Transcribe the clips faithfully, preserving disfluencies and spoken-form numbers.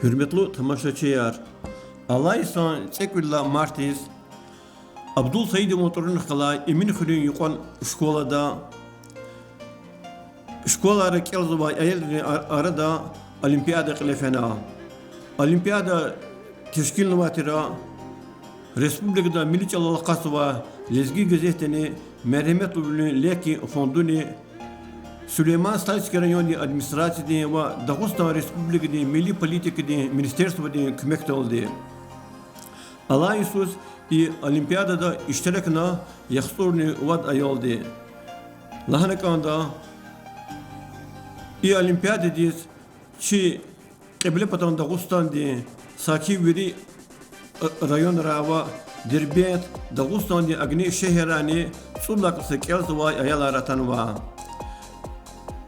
Гьуьрметлу тамашачияр! Алай йисан цӀекӀуьд лагьай мартдиз Абдулсаидован тӀварунихъ галай Эминхуьруьн юкьван школада школайра кӀелзавай аялрин ар-, арада олимпиада кьиле фена. Олимпиада тешкилнавай тир республикада милли чӀалал акъатзавай Лезги газетдини, Мергьяметлувилин Леки фондуни, Сулейман-Стальский райондин администрациядин ва Дагъустан Республикадин милли политикадин министерстводин куьмекдалди. Алай йисуз и олимпиадада иштиракна яхцӀурни вад аялди. Лагьана кӀанда, и олимпиададиз чи Кьиблепатан Дагъустандин саки вири районрай ва Дербент, Дагъустандин агни шегьеррайни цӀуд лагьай класса кӀелзавай аялар атанва.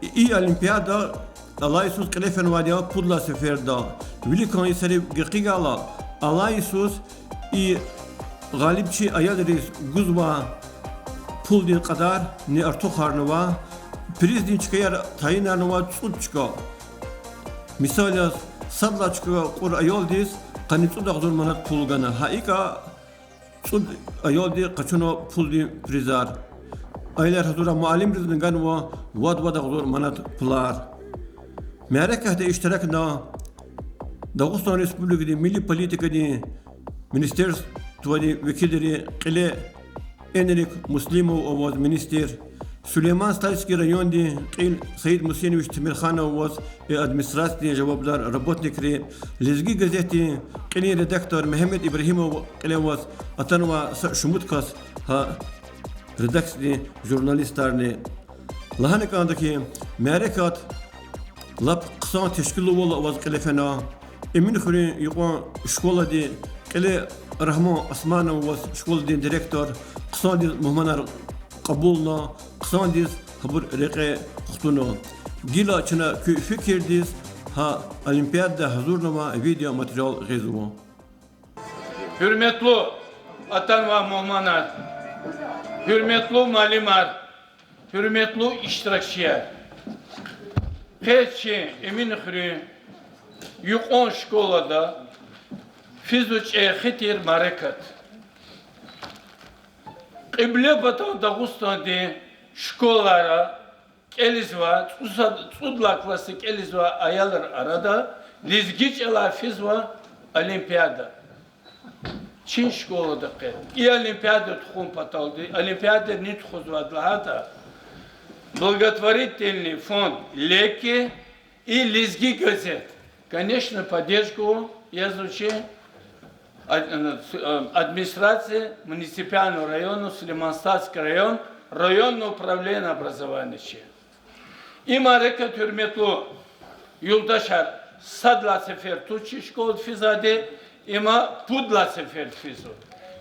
И олимпиада алай йисуз кьиле фенвайди я пуд лагьай сеферда. Виликан и сефер гекъигайла, алай йисуз и гъалибчи аялриз гузвай пулдин кьадарни артухарнава, приздин чкаяр тайинарнава цӀуд чка. Мисал яз, сад лагьай чка кьур аялдиз къанни цӀуд агъзур манат пул гана. Гьа икӀ цӀуд аялди къачунва пулдин призар. Аялар гьазурай муаллимризни ганва вад-вад агъзур манат пулар. Мярекатда иштиракна Дагъустан Республикадин милли политикадин министерстводин векилри, кьиле Энрик Муслимов аваз, министр, Сулейман-Стальский райондин кьил Саид Мусинович Темирханов аваз, администрациядин жавабдар работникри, Лезги газетдин кьилин редактор Мегьамед Ибрагьимов кьиле аваз, атанва са шумуд кас гьа редакциядин журналистарни. Лагьана кӀанда хьи, мярекат лап хъсан тешкилувал аваз кьиле фена. Эминхуьруьн юкьван школади кьиле Рагьман Османов аваз, школадин директор, хъсандиз мугьманар кьабулна, хъсандиз гьабур рекье хтӀунна. Гила чна куь фикирдиз гьа олимпиадада гьазурнавай видеоматериал гъизва. Гьуьрметлу атанвай мугьманар, гьуьрметлу муаллимар, гьуьрметлу иштиракчияр! Къе чи Эминхуьруьн юкьван школада физва чӀехи тир мярекат. Кьиблепатан Дагъустандин школайра кӀелзавай, цӀу-, цӀуд лагьай класса кӀелзавай аялрин арада лезги чӀалай физва олимпиада. Чи школада къе и олимпиада тухун паталди, олимпиада ни тухузвайди лагьайтӀа, благотворительный фонд Леки и Лезги газет, конечно, поддержку язва чи администрация муниципального района Сулейман-Стальский район, районное управление образования чи. Им мярекат, гьуьрметлу юлдашар, сад лагьай сефер туш чи школада физвайди, има пуд лагьай сефер физва.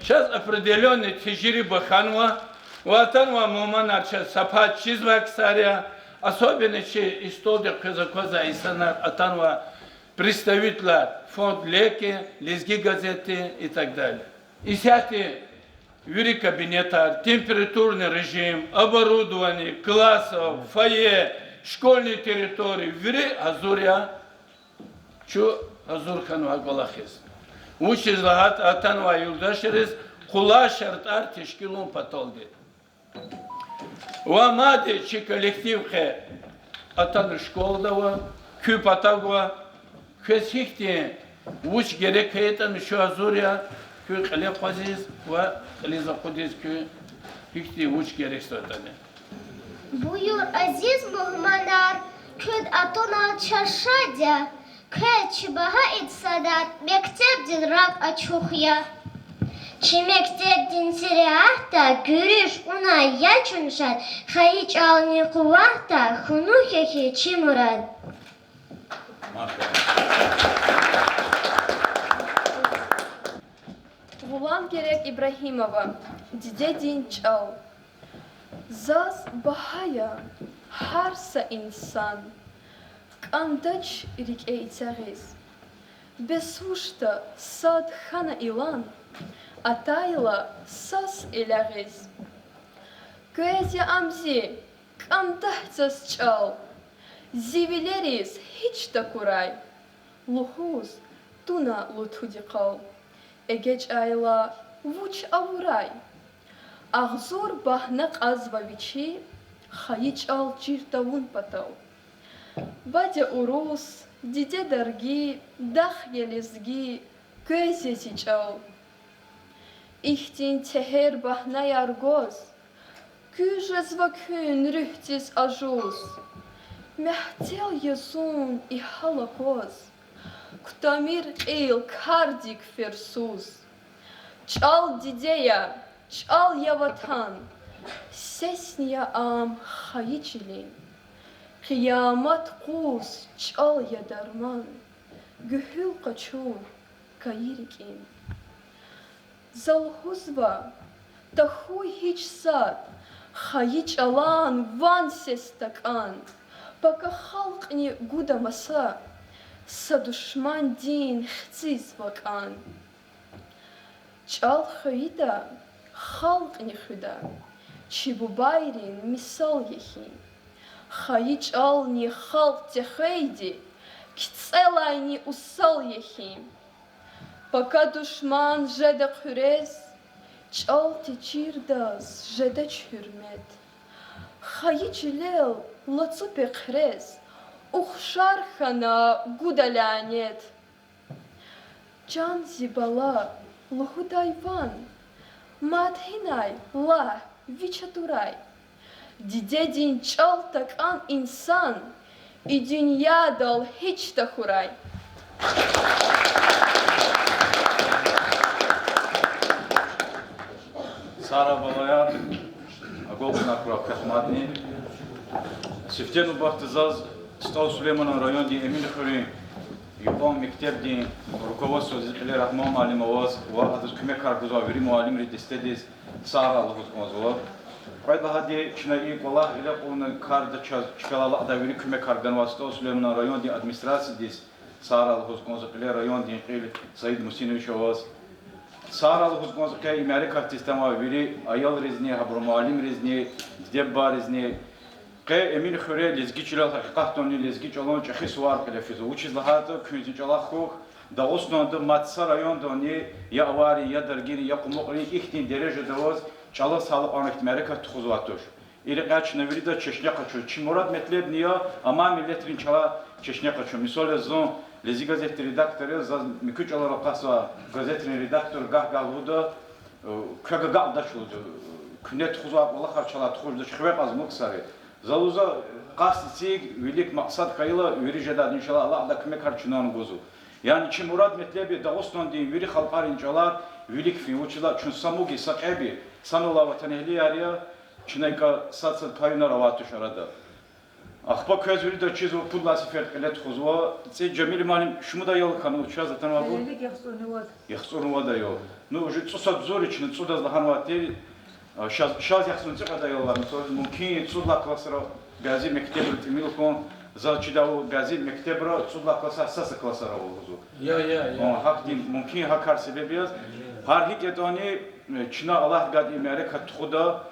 Чаз определённый тежриба хьанва, ва атанвай мугьманар чаз са пай чизвай ксар я, особенно чи и столдихъ квез аквазвай инсанар, атанвай представителар фонд Леки, Лезги газетдин и так далее. Исятда вири кабинетар, температурный режим, оборудование классов, фойе, школьный территория, вири гьазур я, чун гьазур хьанва кӀвалахиз. Вучиз лагьайтӀа атанвай юлдашриз къулай шартӀар тешкилун паталди. Ва мад чи коллектив къе атана школада ава, куь патав ава, квез гьихьтин вуч герек хьайитӀани чун гьазур я куьн кьиле акъвазиз ва кьилиз акъудиз куьн гьихьтин вуч герек хьайитӀани. Буюр, азиз мугьманар, куьн атуна чаз шад я. Квез чи багьа инсанар, мектебдин ранг ачух я. Чи мектебдин зиратда гуьруьш кьуна я чун шад, хайи чӀални къуватда хьунухь я хьи чи мурад. Гъуламгерек Ибрагьимова. Дидедин чӀал. Заз багьа я гьар са инсан, кӀандач рикӀе эцягъиз. Бес вучда сад хьана илан, атайла саз элягъиз. Квез я ам зи, кӀандахь заз чӀал, зи вилериз гьич такурай. Лугьуз туна лутуди къал, эгечӀайла вуч авурай? Агъзур багьна кьазва вичи хайи чӀал чир тавун патал. Баде урус, диде дарги, дах я лезги, квез я зи чӀал. Ихьтин тегьер багьнаяр гваз, куьз жезва куьн руьгьдиз ажуз? Мягьтел я зун и гьал акваз, кутамир кьил кардик ферсуз. ЧӀал диде я, чӀал я ватан, сесни я ам хайи чилин. Къиямат къуз чӀал я дарман, гуьгьуьл къачур кайи рикӀин. За лугьузва, тахьуй гьич сад, хайи чӀалан ван сес такӀан, пака халкьни гуда маса, са душмандин хциз вакӀан. ЧӀал хвейида, халкьни хуьда, чи бубайрин мисал я хьи. Хайи чӀални халкь теквейди, кицӀелайни усал я хьи. Пака душман жеда хъуьрез, чӀал течирдаз жедач гьуьрмет. Хайи чилел лацу пехърез ухшар хьана гуда лянет. Чан зи бала, лугьудай ван, мад гьинай лагь, вич атурай? Дидедин чӀал такӀан инсан и дуьньядал гьич тахьурай. Сагърай, балаяр, агалкьунар хьурай квехъ мадни. Сифте нубатда заз СтӀал Сулейманан райондин Эминхуьруьн юкьван мектебдин руководстводиз, кьиле Рагьман муаллим аваз ва гьадаз куьмекар гузвай вири муаллимрин дестедиз сагърай лугьуз кӀанзава. Кьвед лагьайди, чна и кӀвалах гъиле кьунин карда чаз чпелай алакьдай вири куьмекар ганвай СтӀал Сулейманан райондин администрациядиз сагърай лугьуз кӀанзава, кьиле райондин кьил Саид Мусинович аваз. Сагърай лугьуз кӀанзава къе и мярекатдиз атанвай вири аялризни, гьабурун муаллимризни, диде-бубайризни. Къе Эминхуьре лезги чилел гьакъикъатдани лезги чӀалан чӀехи сувар кьиле физва. Вучиз лагьайтӀа куьн зи чӀалахъ хьухь, Дагъустанда мад са райондани, я авайрин, я даргийрин, я къумукьрин ихьтин дережада аваз чӀалаз талукьарнавай ихьтин мярекат тухузвай туш. И рекьяй чна виридаз чешне къачуз. Чи мурад-метлебни я амай миллетрин чӀалай чешне къачун. Мисал яз, зун лезги газетдин редактор я, заз муькуь чӀаларал акъатзавай газетрин редактор гагь-гагь лугьуда, э, квек агакьдач лугьуда, куьне тухузвай кӀвалахар чалай тухуз жедач, хиве кьаз мукьсари. За лугьузва, къаст эциг, вилик макьсад хьайила, вири жедайди, иншаллагь, алакьдай куьмекар чнани гузва. Яни чи мурад-метлеб я Дагъустандин вири халкьарин чӀалар вилик фин, вучиз лагьайтӀа чун са муги, са кьеби, санал алай ватанэгьлияр я, чна икӀ сад-сад паюнар авай туш арада. Ахпа квез виридаз чизва, пуд лагьай сеферда кьиле тухузва. ЦӀи Жамил муаллим, шумуд аял хьанва чаз атанвайбур? Яхцӏурни вад аял. Ну, уже цӏусад зур я, чна цӏудаз лагьанвай тир, а, шаз, шаз яхцӏурни цӏикьвед аял ава, мисал яз, мумкин, цӏуд лагьай классра бязи мектебра тӏимил хьун, заз чидайвал, бязи мектебра цӏуд лагьай классар сад-сад классар ава лугьузва. Гьахьтин, мумкин, гьа кар себеб яз. Гьар гьикӏ ятӏани, э, чна Аллагьди гайитӏа и мярекат тухуда,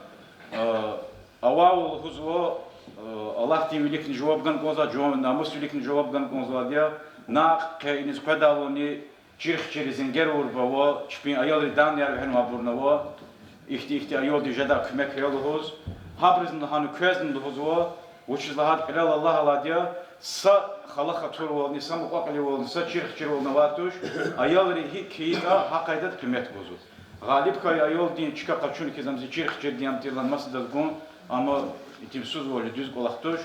э, авайвал лугьузва, э, Аллагьдин виликни жаваб гана кӏанзавайди я, жуван намусдин виликни жаваб гана кӏанзавайди я, накь къе иниз къведалайни чирхчир, зенгер авурбур ава, чпин аялрин данныяр вегьенвайбурни ава, ихьтин-ихьтин аялдиз жедай куьмек ая лугьуз. Гьабурузни лагьана, квезни лугьузва, вучиз лагьайтӏа кьилел Аллагь алайди я, са хала хатурвални, са мукьва-кьиливални, са чирхчирвални авай туш, аялри гьикӏ хьайитӏа, гьа къайдада къимет гузва. Гъалиб хьайи аялдин чка къачуна хьиз, ам зи чирхчирдин ам тирла масадаз гун, амма итимсузвалди дуьз кӏвалах туш.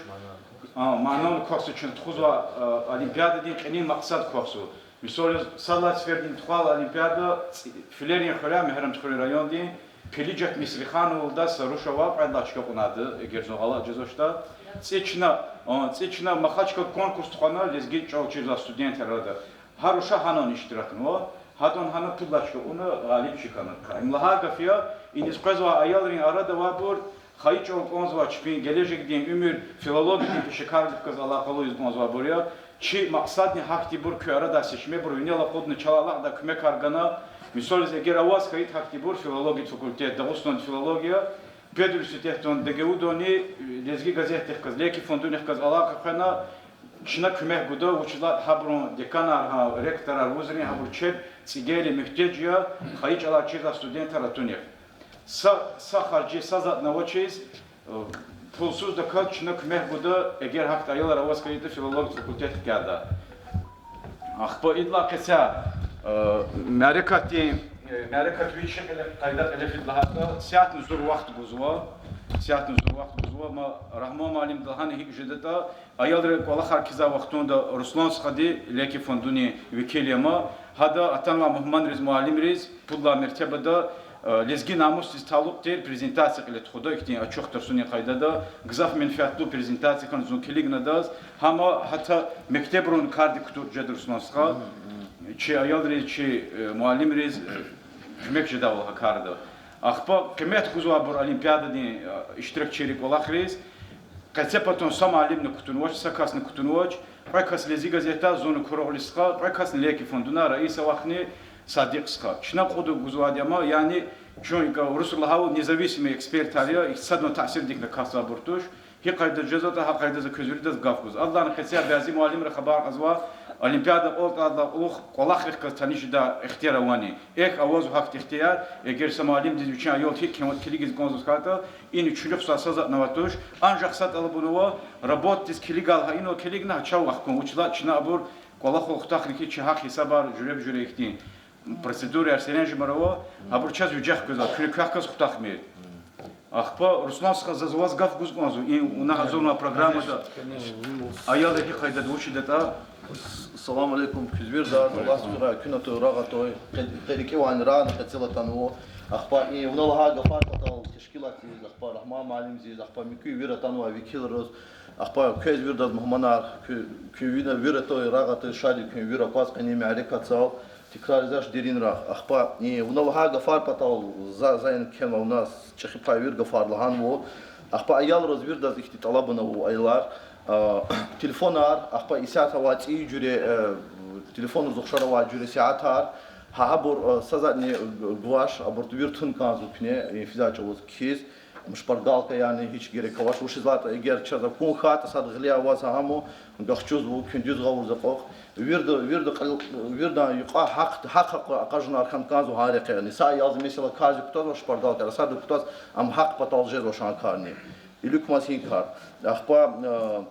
А, манани квахьзава чна тухузвай, а, олимпиададин кьилин макьсад квахьзава. Мисал яз, сад лагьай сефердин тухвайла олимпиада, цӏи-, Филерин хуьряй, Мегьарамдхуьруьн райондин Пелижат Мисрихановалди са руш авай, кьвед лагьай чка кьунвайди, эгер зун гъалатӏ жезвачтӏа. Цӏи чна, а, цӏи чна Махачкъалада конкурс тухвана лезги чӏал чирзавай студентар арада. Гьа руша гьанани иштиракнава, гьадан гьана пуд лагьай чка кьуна, гъалибчи хьана. Им лагьай гаф я, иниз къвезвай аялрин арада авайбур хайи чӏал кӏанзавай, чпин гележегдин уьмуьр филологиядин пешекарлихъ галаз алакъалу ийиз кӏанзавайбур я. Чи макьсадни гьахьтинбур куь арадай сечмебур винел акъудна, чалай алакьдай куьмекар гана. Мисал яз, эгер аваз хьайитӏа гьахьтинбур филологиядин факультет, Дагъустандин филология, педуниверситетдани, ДГУ-дани, Лезги газетдихъ галаз, Леки фондунихъ галаз алакъа хвена, Чна куьмек гуда, вучиз лагьайтӀа гьабурун деканар, гьа ректорар, вузрин, гьабур чеб цӀигейри муьгьтеж я, хайи чӀалар чизвай студентар атунихъ. Са, са харжи, са затӀни авачиз, э, пулсуздаказ чна куьмек гуда, эгер гьахьтин аялар аваз хьайитӀа, филология факультет хкяда. Ахпа идалай къецяй, э, мярекатдин, э, мярекат вичин кьиле, къайда кьиле фида лагьайтӀа, сятни зур вахт гузва, сятни зур вахт гузва, ма Рагьман муаллимди лагьана гьикӀ жедатӀа, аялри кӀвалахар кхьизвай вахтунда Руслан стхади, леки фондунин векил я ма, гьада атанвай мугьманриз, муаллимриз, пуд лагьай мертебада, э, лезги намусдиз талукь тир презентация кьиле тухуда, ихьтин ачух тарсунин къайдада, гзаф менфятлу презентация хьана, зун килигна адаз, гьама гьатта мектебрин кардик кутур жеда Руслан стха, чи аялриз, чи, э, муаллимриз, э, куьмек жедайвал гьа карда. Ахпа къимет гузвайбур олимпиададин, э, иштиракчийрин кӀвалахриз, къецепатан са муаллимни кутунвач, са касни кутунвач, кьве кас Лезги газетда, зунни Куругълу стха, кьве касни леки фондуна, Раиса вахни, Садикь стха. Чна кьуд гузвайди я ма, яни чун, икӀ урусри лагьайвал, независимый экспертар я, ихьтин садан таъсирдикни касзавайбур туш. Гьи къайдада жезватӀа, гьа къайдада квез виридаз гаф гуз. Адалайни къецяй бязи муаллимри хабар кьазва, олимпиада кьулухъ кьулухъ кӀвалахрихъ галаз танишдай ихтияр авани. Эхь, авазва гьахьтин ихтияр, эгер са муаллимдиз вичин аял гьикӀ килигиз кӀанзаваз хьайитӀа, ина чуьнуьхзавай са затӀни авай туш, анжах са тӀалабун ава, роботадиз килигайла гьа инал килигна гьа чав вахкун, вучиз лагьайтӀа чна абур кӀвалахал хутахна хьи, чи гьахъ-гьисабар, жуьреба-жуьре ихьтин процедураяр, серенжемар ава, абур чаз вижех къвезвай, куьне квехъ галаз хутахмир. Ахпа, Руслан стха, заз ваз гаф гуз кӀанзава, и вуна гьазурнавай программада аялри гьи къайдада, вуч жедатӀа. Салам алейкум, куьн виридаз, Аллагьди куьн, куьн атуй, рагъ атуй, къе-, къе рикӀивайни рагъни къецел атанва. Ахпа и вуна лагьай гафар патал тешкилатдиз, ахпа Рагьман муаллимдиз, ахпа муькуь вири атанвай векилриз, ахпа квез виридаз мугьманар, куь-, куьн вири, вири атуй, рагъ атуй, шад я куьн вири акваз къенин мярекатдал, тикрарзавач дерин рагъ. Ахпа и вуна лагьай гафар патал за, за ина кхьенвай, вуна чӀехи пай вири гафар лагьанва. Ахпа аялриз виридаз ихьтин тӀалабун ава, аялар, а, телефонар, ахпа исятда авай цӀийи жуьре, э, телефонриз ухшар авай жуьре сятар, гьа, гьабур, э, са затӀни гвач, абур вири тун кӀанзава куьне, э, физвай чӀавуз кхьиз, м, шпаргалкаяр, гьич герек авач, вучиз лагьайтӀа эгер чаз акун хьайитӀа, сад гъиле аваз гьа, гьам гахчузва, куьн дуьз гъавурда акьахда. Вирида, вирида кьил-, виридан юкьва гьахъ, гьахъ акъажунар хьана кӀанзава гьа рекьерни. Са аялди, месела, кази кутазвач шпаргалкаяр, сада кутаз, ам гьахъ патал жезвач гьа карни. Илуькмаз гьи кар. Ахпа, э,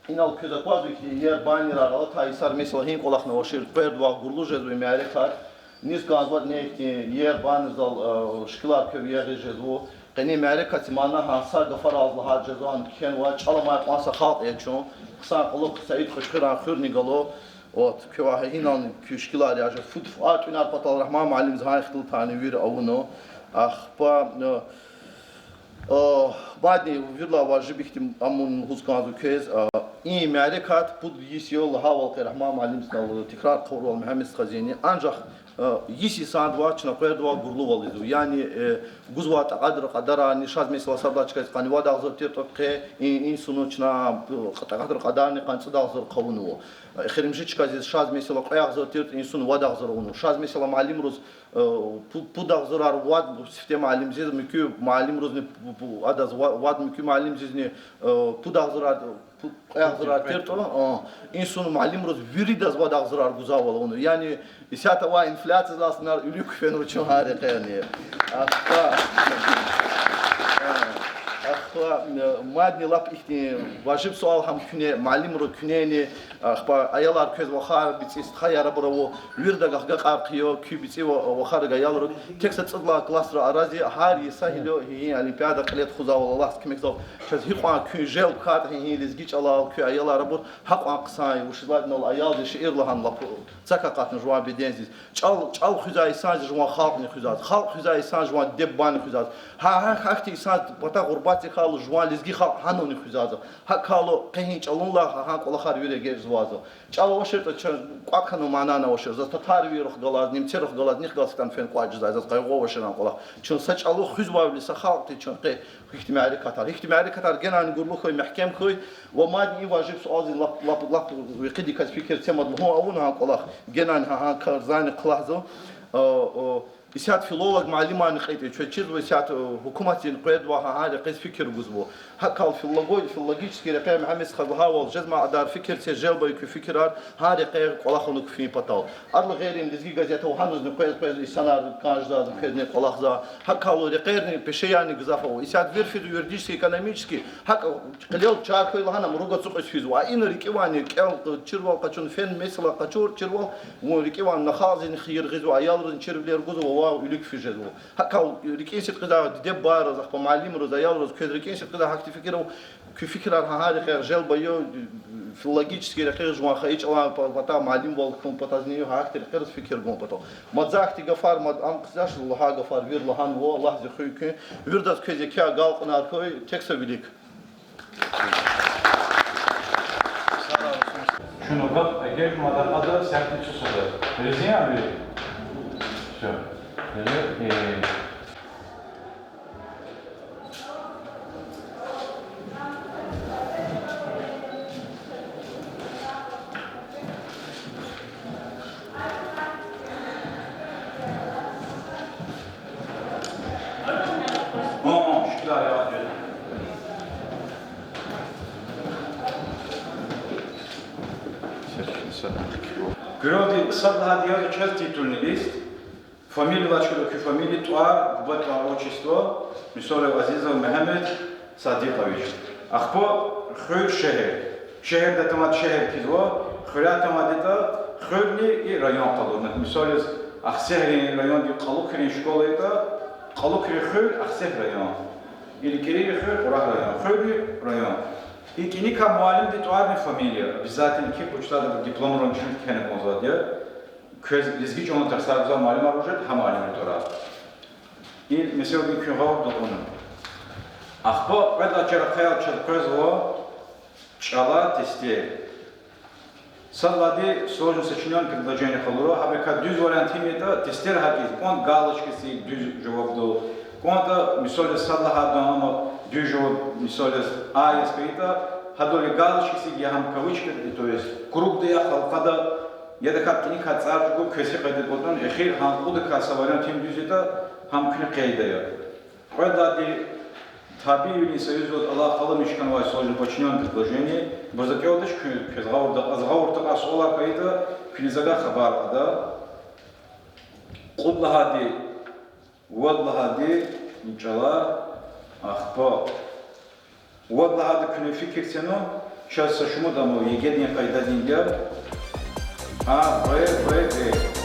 инал квез аквазва ихьтин иер баннерар алатай йисар, месела, гьи кӀвалахни авачир, къвердавай гурлу жезва и мярекат. Низ кӀанзаватӀани ихьтин иер баннердал, э, шикилар квев ягъиз жезва. Къенин мярекатдин мана гьа са гафаралди лагьайди жезва, гьана кхьенвай: чӀал амай кьван са халкь я чун. Хъсан кьулухъ Саид Кьуьчхуьран хуьрни гала. Вот, квевай гьа инални куь шикилар яз жез. Фу-, фу-, а тӀуьнар патал Рагьман муаллимди гьа ихтилатарни вири авуна. Ахпа, э, Э, мадни виридалай важиб ихьтин амун лугьуз кӀанзава квез, э, и мярекат пуд йис я лагьайвал кьван Рагьман муаллимдинал, тикрар хъувурвал Мегьамед стхазини, анжах, э, йис йисандавай чна къвердавай гурлувал ийизва. Яни, э, гузвай такьатрин кьадарарни, шаз, месела, сад лагьай чкайриз къанни вад агъзур тиртӀа, къе и-, инсуна чна, э, такьатрин кьадарни къанни цӀуд агъзур хъувунва. Эхиримжи чкайриз шаз, месела, кьве агъзур тиртӀа, инсуна вад агъзур авунва. Шаз, месела, муаллимриз Э, пу-, пуд агъзурар вад сифте муаллимдиз, муькуь муаллимризни пу-, пу-, адаз ва-, вад, муькуь муаллимдизни, э, пуд агъзурар, пу-, кьве агъзурар тиртӀа, э, инсун муаллимриз виридаз вад агъзурар гузвайвал авуна. Яни исятда авай инфляциядилай санал уьлуьк фенва чун гьа рекьерни. Ахпа, э, ахпа, э, мадни лап ихьтин важиб суал гьам куьне, муаллимри куьнени, ахпа аялар квез вахар, бицӀи стхаяр абур ава, вирида агакьар хъия, куь бицӀи ва-, вахари аялри. Тек са цӀудалай классрин арази гьар йиса гьи-, гьи олимпиада кьиле тухузвайвал, Аллагьди куьмекзава. Чаз гьикьван куьн желб хьайитӀа гьи, гьи лезги чӀалал куь аялар абур, гьакьван хъсан я, вучиз лагьайтӀа инал аялди шиир лагьана лап цак акъатна жуван бедендиз. ЧӀал, чӀал хуьзвай инсанди жуван халкьни хуьзвай, халкь хуьзвай инсанди жуван диде-бубани хуьзвай. Гьа, гьа, гьахьтин инсанди патахъ гъурбатдик хьайила жуван лезги халкь гьанурни хуьзвай. ГьакӀ хьайила къе гьи чӀалунилай гьа, гьа кӀвалахар вири эгечӀзавайзава. ЧӀал авачиртӀа, чун кӀватӀ хьанвай манани авачир. Заз татарвийрихъ галаз, немцерихъ галаз, нихъ галаз хьтин фена кӀватӀ жезвай, заз къайгъу авачир гьа кӀвалах. Чун са чӀалал хуьзвайвиляй са халкьди чун къе гьихьтин мярекатар. Гьихьтин мярекатар генани гурлу хьуй, мягькем хьуй. Ва мадни и важиб суалдиз лап, лап, лап векъидиказ фикир це, мад лугьун авуна гьа кӀвалах. Генани гьа, гьа кар зани хълагьзава. Э, э, Исятда филолог муаллимарни кьетӀи, чаз чизва исятда, э, гьукуматдин къведва, гьа, гьа рекьиз фикир гузва. ГьакӀ хьайила филолого-, филологический рекье Мегьамед стхаз лагьайвал, жезмай адар фикир це, желб ая куь фикирар, гьа рекье кӀвалахна куь фин патал. Адалай гъейри Лезги газета гьанузни къвез-къвез инсанар кӀан жезва, квезни кӀвалахзава. ГьакӀ хьайила рекьерни пешеярни гзаф ава. Исятда вири фида юридический, экономический, гьакӀ кьилел чар хьайила гьана ам руг ацукьиз физва. А ина рикӀивайни кӀел чирвал къачун, фена месэла къачур чирвал, вун рикӀивай халкьдизни хийир гъизва, аялризни чирвилер гузва, вавай вилик физ жезва. ГьакӀ хьайила рикӀин сидкьидай диде-бубайриз, ахпа муаллимриз, аялриз, квез рикӀин сидкъидай гьахьтин фикир ава, куь фикирар гьа, гьа рекье желб ая, филологический рекье жуван хайи чӀалан па-, патай муаллимвал хьун патазни, гьахьтин рекьериз фикир гун патал. Мад за ахьтин гафар, мад ам хъсач, лагьай гафар вири лагьанва, Аллагьди хуьн куьн, виридаз квез еке агалкьунар хьуй, тек са вилик. Чун агакь эгечӀ мад акьада сятда чусада. Рази я ви? Всё. Э, Куьрелди сад лагьайди язва чаз титульный лист. Фамилия вачкада куь фамилия, тӀвар, буба тӀвар, отчество, мисал яз, Азизов Мегьамед Садикьович. Ахпа хуьр, шегьер. Шегьерда тамад шегьер кхьизва, хуьряй тамад ятӀа хуьрни и район къалурна. Мисал яз, Ахцегьрин районди Кьалукрин школа ятӀа, Кьалукрин хуьр, Ахцегь район. Или КӀирийрин хуьр, Кьурагь район. Хуьрни район. И кӀаникай муаллимдин тӀварни фамилия. Обязательно кхьихь, вучиз лагьайтӀа дипломрани чун кхьена кӀанзавайди я. Квез лезги чӀалан тарсар гузвай муаллимар вуж ятӀа, гьа муаллимрин тӀварар. И месэладин куьн гъавурда акьуна. Ахпа кьвед лагьай чара хъел чаз къвезва чӀалай тестер. Сад лагьайди сложно сочинённое предложение къалура, гьабурукай дуьз вариант гьим ятӀа, тестер гьакӀиз: кӀватӀ галочка эциг дуьз жавабдал, кӀватӀа, мисал яз, сад лагьайдан, амма дуьз жаваб, мисал яз, А яз хьайитӀа, гьадалай галочка эциг я гьам кавычка, то есть кругда я, халкъада, яда хьайи кӀаникай цӀар чӀугу, квез гьи къайдада кӀватӀун, эхир гьа кьудакай са вариант гьим дуьз ятӀа, гьам куьне къейд ая. Кьвед лагьайди табиивилин союзаз алакъалу мишканвай сложно сочинённое предложение, бур за кӀелдач куьн, квез гъавурда, аз гъавурда кьван суалар хьайитӀа, куьне за гайи хабар кьада. Кьуд лагьайди, вад лагьайди, чӀалар, ахпа вад лагьайди куьне фикир це ну, чаз са шумуд ама ЕГЭ-дин къайдадин я. А, Б, В, Г.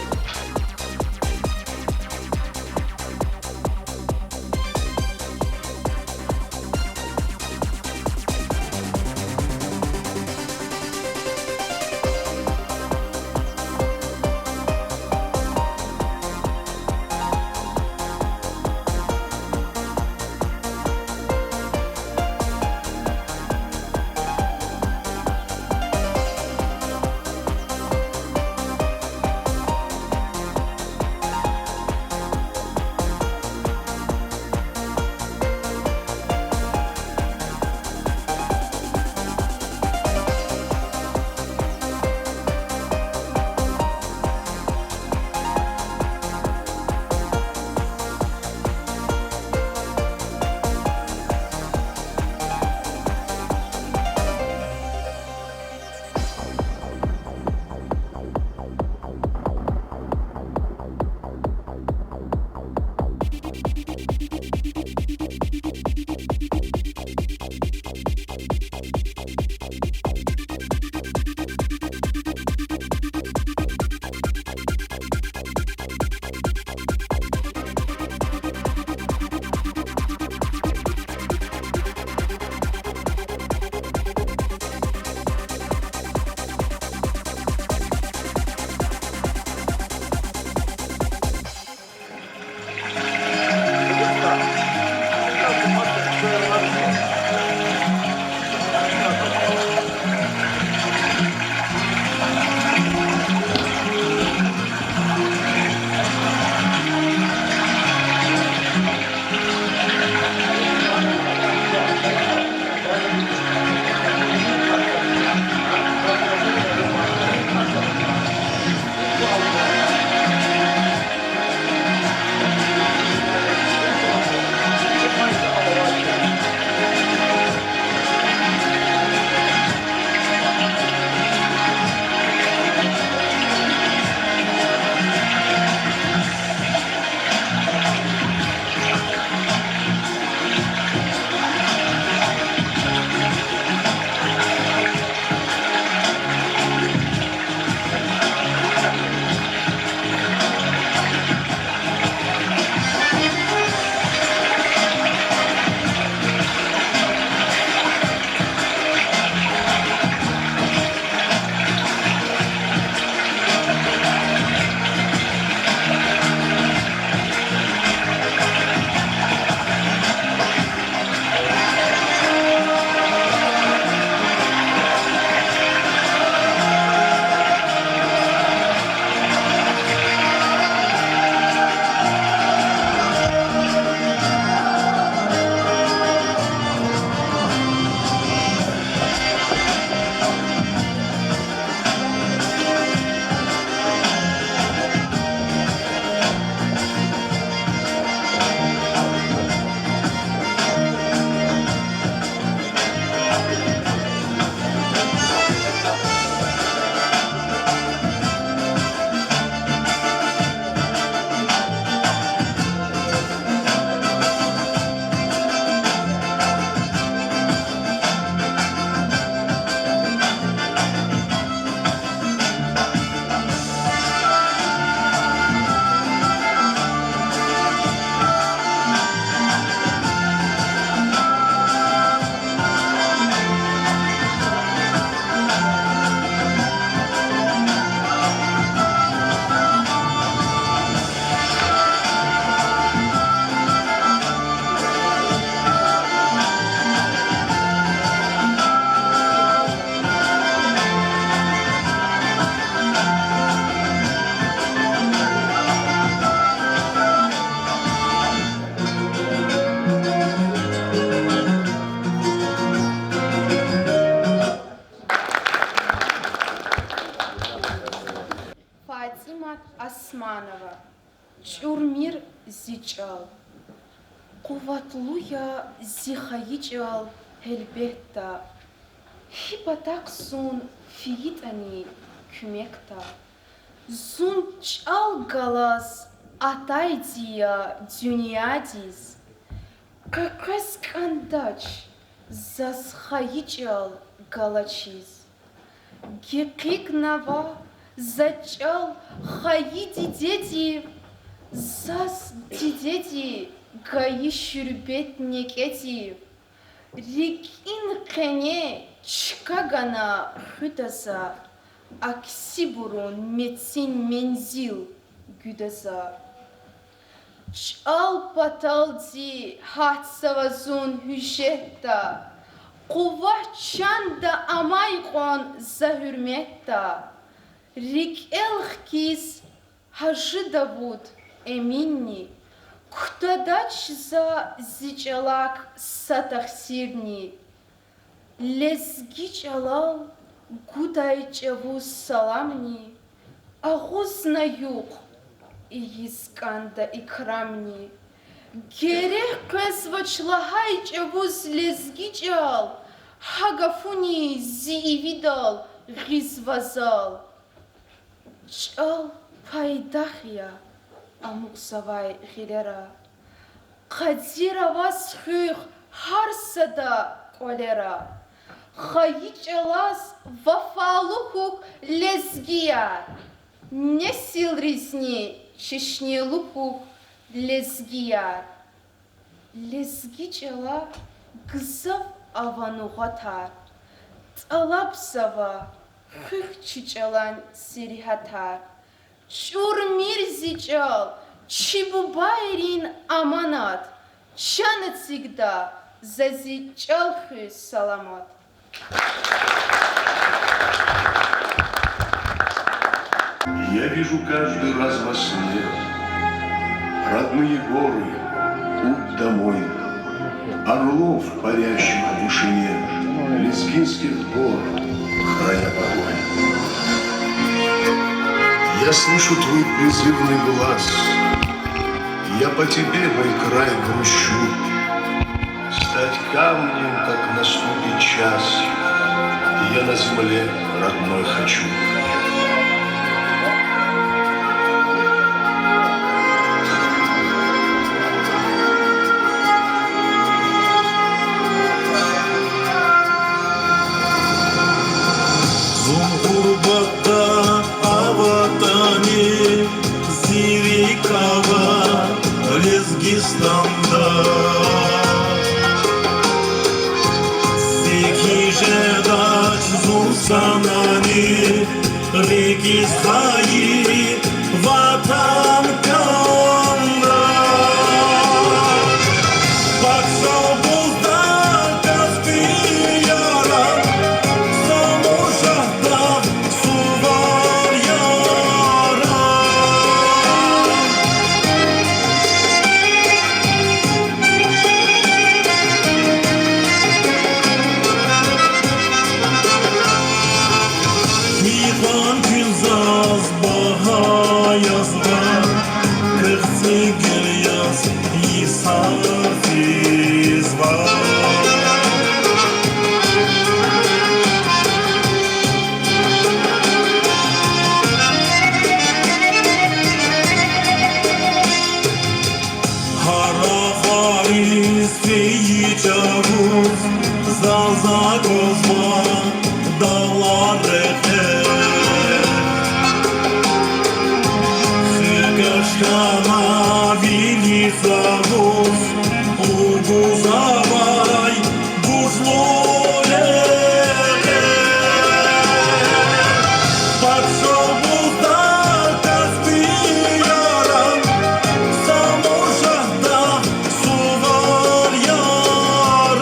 ПатӀимат Османова. ЧӀурмир зи чӀал. Къуватлу я зи хайи чӀал, гьелбетда, гьи патахъ зун фейитӀани куьмекда. Зун чӀал галаз атайди я дуьньядиз, къекъвез кӀандач заз хайи чӀал галачиз. Гекъигнава за чӀал хайи дидедив, заз дидеди гайи шуьрбет некӀедив. РикӀин къене чка гана хуьда за, аксибурун мецин мензил гуда за. ЧӀал паталди гьатзава зун гьуьжетда, къуват чанда амай кьван за гьуьрметда. РикӀел хкиз Гьажи Давуд Эминни, кутадач за зи чӀалак са тахсирни. Лезги чӀалал гудай чӀавуз саламни агъузна юкь ийиз кӀанда икрамни. Герек къвезвач лагьай чӀавуз лезги чӀал, гьа гафуни зи ивидал гъизва зал. ЧӀал пайдах я амукьзавай гъилера, къадир аваз хуьх гьар сада кӀвалера. Хайи чӀалаз вафалу хьухь, лезгияр, несилризни чешнелу хьухь, лезгияр. Лезги чӀала гзаф ава нугъатар, тӀалабзава хуьх чи чӀалан сергьятар. ЧӀурмир зи чӀал, чи бубайрин аманат, чан эцигда за зи чӀал хуьз саламат. Я вижу каждый раз во сне родные горы, путь домой, орлов, парящих в вышине лезгинских гор, храня покой. Я слышу твой призывный глас, я по тебе, мой край, грущу. Стать камнем, как наступит час, я на земле родной хочу. Зун гъурбатда аватӀани, зи рикӀ ава Лезгистанда. Секин жедач зун санани, рикӀиз хайи ватан кӀанда. Пак Шалбуздагъ, Каспи яран, Самуршагьдагъ, Сувар яран. Михьан куьн заз багьа язва, квехъ цӀигел яз йисар физва. Гьар рахариз фейи чӀавуз заз аквазва дагълар рекье. Хуьк ашкана вили завуз лугьузвай гужлу лекье. Пак Шалбуздагъ, Каспи яран, Самуршагьдагъ, Сувар яран.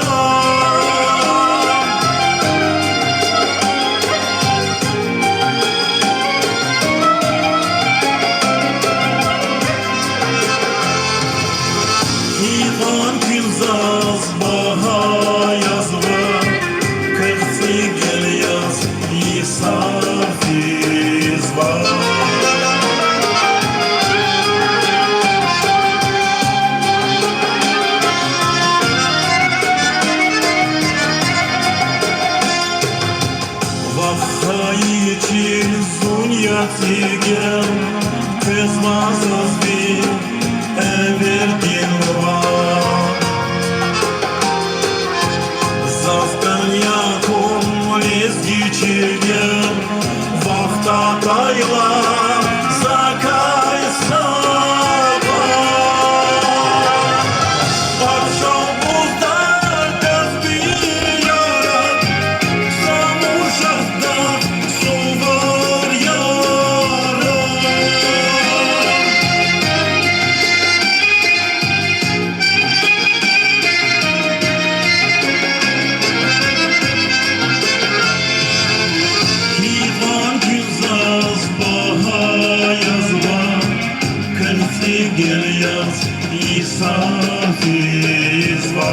Квез вацӀазви эвер генва, заз кӀаняй кьун лезги чиркин, вахт атайла закай сагъа. Пачагьбузда касби ярат, Самуршагьда сувар ярат. Гьикьван куьн заз багьа язва, квехъ цӀигел яз йисан физва.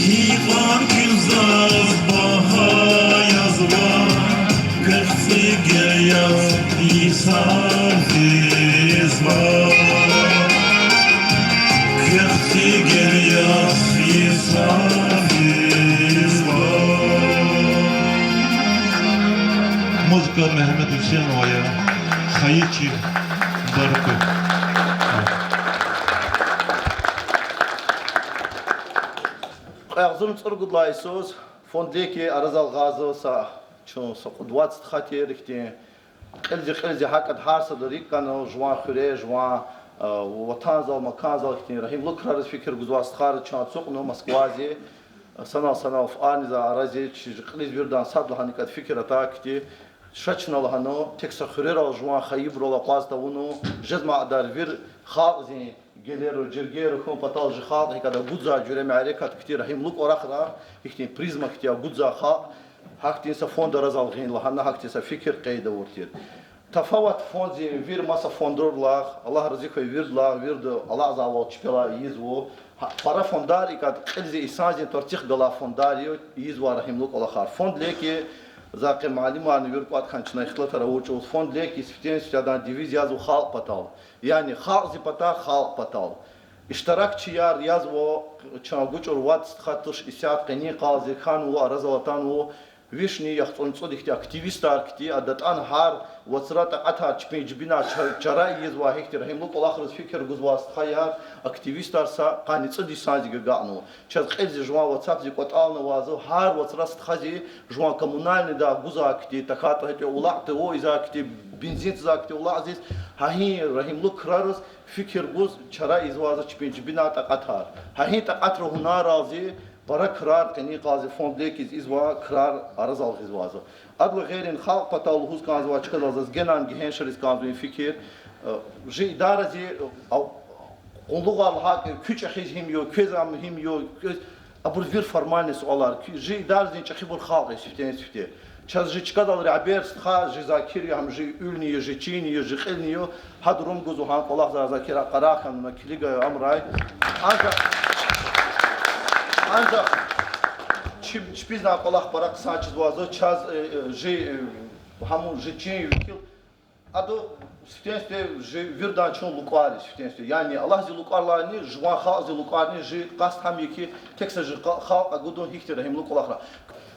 Гьикьван куьн заз багьа язва, квехъ цӀигел яз йисан физва. Квехъ цӀигел яз йисан физва. Музыка Мегьамед Гьуьсейнова я, Хайи чи баркуд. Кьве агъзурни цӀуругуд лагьай йисуз фонд Леки аразал гъазва са, чун са кьуд-вад стха тир ихьтин. Кьилди-кьилди гьакӀ гьар сада рикӀ гана жуван хуьре, жуван, а, ватанзал, маканзал ихьтин регьимлу крариз фикир гузвай стхайриз чун ацукьна Москвази, санал-санал фарни за арази чи кьилиз виридан сад лагьана кӀанда фикир атай хьтин, ша чна лагьана, тек са хуьрерал жуван хайибурал акъваз тавуна, жезмай кьадар вири халкьдин гелерал, жергейрал хьун патал жи халкь гьикӀ ада гузвай жуьре мярекат хьтин регьимлу кӀвалахрай, ихьтин призма хьтин гузвай халкь, гьахьтин са фонд аразал гъин лагьана, гьахьтин са фикир къейд авур тир. Тафават фонддин вири маса фондралай, Аллагь рази хьуй виридалай, вирида алакьзавайвал чпелай ийизва. Гьа, пара фондар икӀ кьилди инсандин тӀварцӀихъ галай фондар я, ийизвай регьимлу кӀвалахар. Фонд Леки, за къе муаллимарни вири кӀватӀ хьана чна ихтилатар авур чӀавуз, фонд Леки сифтени-сифте адан девиз язва халкь патал. Яни халкьдин патай халкь патал. Иштиракчияр язва, чан гучӀур вад стха туш исятда къенин къалзи хьанва, аразал атанва, вишни яхцӀурни цӀуд ихьтин активистар хьтин, ада атӀана гьар вацра такьатар чпин жибинар ча-, чара ийизвай ихьтин регьимлу кӀвалахриз фикир гузвай стхаяр, активистар са къанни цӀуд инсанзик агакьнава. Чаз кьилди жуван ватсапзи кӀватӀални авазва, гьар вацра стхази жуван коммунальныйдай гузвай хьтин, тахьайтӀа гьатӀа улакьди ву ийизвай хьтин, бензин ийизвай хьтин улакьдиз, гьа и регьимлу крариз фикир гуз чара ийизвазва чпин жибинар, такьатар. Гьа и такьатра гьунаралди пара крар къенин къалзи фонд Лекиз ийизвай крар аразал гъизвазва. Адалай гъейри халкь патал лугьуз кӀанзавай чкадал заз генани гегьеншариз кӀанзава и фикир. Э, жи идарази, э, къуллугъар лагьай хьи, куь чӀехиз гьим я, квез ам гьим я, квез, абур вири формальный суалар. Куь-, жи идарадин чӀехибур халкь я сифтени-сифте. Чаз жи чкадал регьбер стха, жи Закир я, гьам жи уьлни я, жи чини я, жи кьилни я. Гьадурун гуз гьа кӀвалах за Закир къарагъ хьана, килигай, амрай. Анжах, анжах чпи-, чпизни а кӀвалах пара хъсан чизвазва, чаз, э, э, жи, э, гьамун жи чин векил. Адан сифтени-сифте жи виридан чун лукӀар я сифтени-сифте. Яни Аллагьдин лукӀарилайни, жуван халкьдин лукӀарни, жи къаст гьам я хьи, тек са жи ха-, халкь агудун гьихьтин регьимлу кӀвалахрай.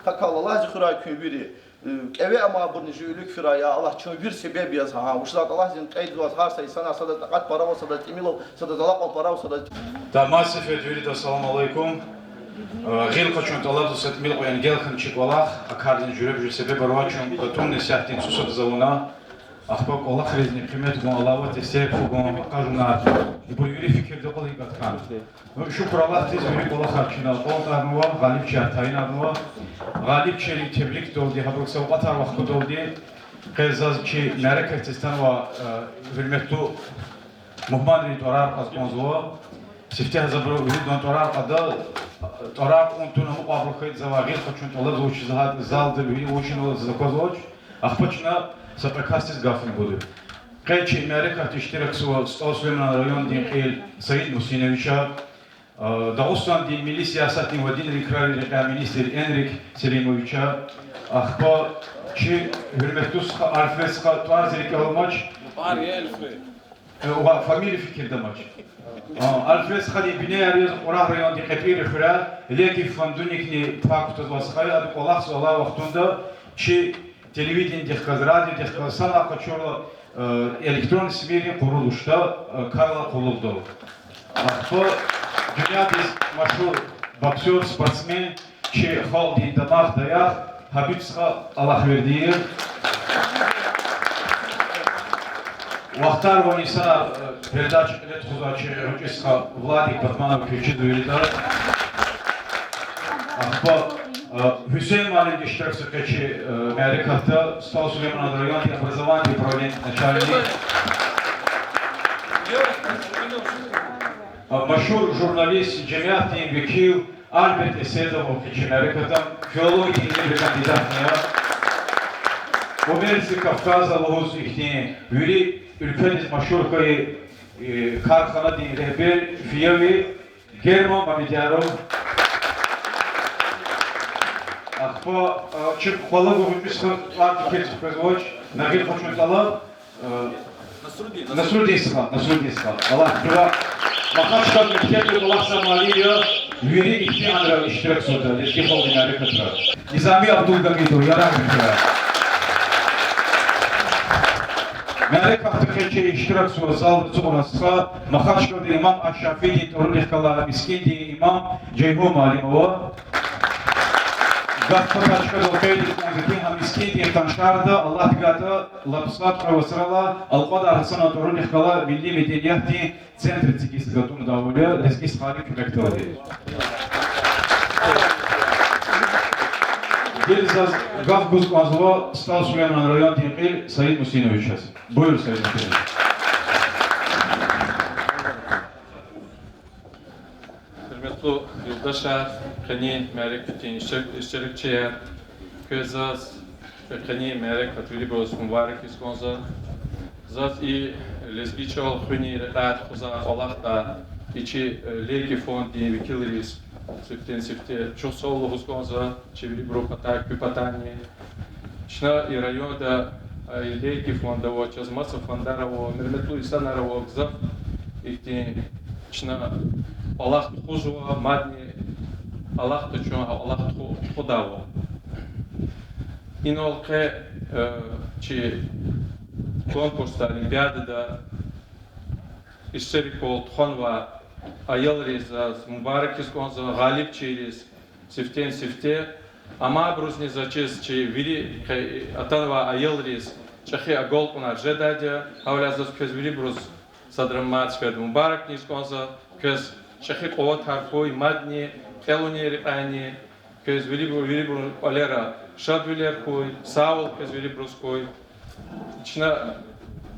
ГьакӀ хьайила Аллагьди хуьрай куьн вири. Э, кӀеве амайбурни жи уьлуьк фирай, я Аллагь, чун вири себеб яз гьа, вучиз лагьайтӀа Аллагьдин кьейидиз гьар са инсанар, садаз такьат пара ава, садаз тӀимил ава, садаз алакьун пара ава, садаз. Тамам сеферда вирида салам алейкум. Э, гъил къачун тӀалабзава са тӀимил кьван гел хьана чи кӀвалах, а кардин жуьреба-жуьре себебар ава, чун гатун исятда цӀусад йис авуна. Ахпа кӀвалахризни къимет гун, алава тестер хгун, акъажунар. Ибур вири фикирда кьулухъ гатхан. Ну, шукур Аллагьдиз, вири кӀвалахар чна акьалтӀарнава, гъалибчияр тайинарнава. Гъалибчийрин тебрикдалди, гьабурук савкьватар вахкудалди, къе заз чи мярекатдиз атанвай, э, гьуьрметлу мугьманрин тӀварар кьаз кӀанзава. Сифте гьа за абурун виридан тӀварар кьада, ТӀварар кьун тавуна мукьвабуру хьайитӀа, завай гъил къачун тӀалабзава, вучиз лагьайтӀа залда вири вуж я, за аквазвач, ахпа чна са касдиз гафни гуда. Къе чи мярекатда иштиракзава СтӀал Сулейманан райондин кьил Саид Мусиновича, Дагъустандин милли сиясатдин ва динрин крарин рекьяй министр Энрик Селимовича, ахпа чи гьуьрметлу стха Альфред стха, тӀвар зи рикӀел амач, ва фамилия фикирда амач. Альфред стхадин бинеяр яз Кьурагь райондин КьепӀир хуьряй Леки фондуникни пай кутазвай стха я, ада кӀвалахзава алай вахтунда чи телевиденидихъ галаз, радиодихъ галаз санал къачурла, электронный СМИ-рин къурулушда каралай къуллугъдал. Ахпа дуьньядиз машгьур боксёр, спортсмен, чи халкьдин дамах, даях Гьабиб стха Аллагьвердиев. Вахтар ва инсанар передача кьиле тухузвай чи гъвечӀи стха Владик Батманов, квез чизва вирида. Ахпа Гьуьсейн муаллимди иштиракзава къе чи мярекатда, СтӀал Сулейманан райондин образованидин управленидин начальник. Машгьур журналист, жемятдин векил Альберт Эседов ава къе чи мярекатда, филологиядин илимрин кандидатни я. Коммерция Кавказа лугьуз ихьтин вири уьлкведиз машгьур хьайи карханадин регьбер, фияви Герман Мамедяров. Ахпа чи къвалав гузвай стха, тӀвар чир хьиз къвезвач, гъил къачун тӀалаб, Насрудин стха, Насрудин стха. Аллагь хуьрай. Махачкъала мектебда кӀвалахзавай муаллим я, вири ихьтин анра иштиракзава лезги халкьдин мярекатра. Низами Абдулгьамидов, Ярагъдин хуьряй. Мярекатда къе чи иштиракзава залда ацукьарай стха, Махачкъаладин имам Аш-Шафиидин тӀварунихъ галай мискӀиндин имам Жейгьун муаллим ава. Гаф патал чкадал къейд ийиз кӀанзава хьи, гьа мискӀиндин къаншарда Аллагьди гайитӀа лап сад-кьве вацралай Алкьвадар Гьасанан тӀварунихъ галай милли медениятдин центр эцигиз гатӀунвайвал я, лезги стхайрин куьмекдалди. Гила заз гаф гуз кӀанзава СтӀал Сулейманан райондин кьил Саид Мусиновичаз. Буюр, Саид Мусинович. Гьуьрметлу юлдашар, къенин мярекатдин иштирак-, иштиракчияр, квез заз къенин мярекат вирибуруз мубарак ийиз кӀанзава. Заз и лезги чӀал хуьнин рекьяй тухузвай кӀвалахда и чи Леки фонддин векилриз сифтени-сифте чухсагъул лугьуз кӀанзава, чи вирибурун патай, куь патайни. Чна и районда, и Леки фонд ава, чаз маса фондар ава, гьуьрметлу инсанар ава гзаф, ихьтин чна кӀвалах тухузва, мадни алахъда чун, алахъ туху-, тухудайвал. Инал къе чи конкурсда, олимпиадада иштираквал тухванвай аялриз заз мубарак ийиз кӀанзава, гъалибчийриз сифтени-сифте. Амайбурузни заз чиз, чи вири къе атанвай аялриз чӀехи агалкьунар жедайди я. Гьавиляй заз квез вирибуруз садра мад сеферда мубаракни ийиз кӀанзава, квез чӀехи къуватар хьуй, мадни кӀелунин рекьяйни, квез вирибур-, вирибурун кӀвалера шадвилер хьуй, сагъвал квез вирибуруз хьуй. Чна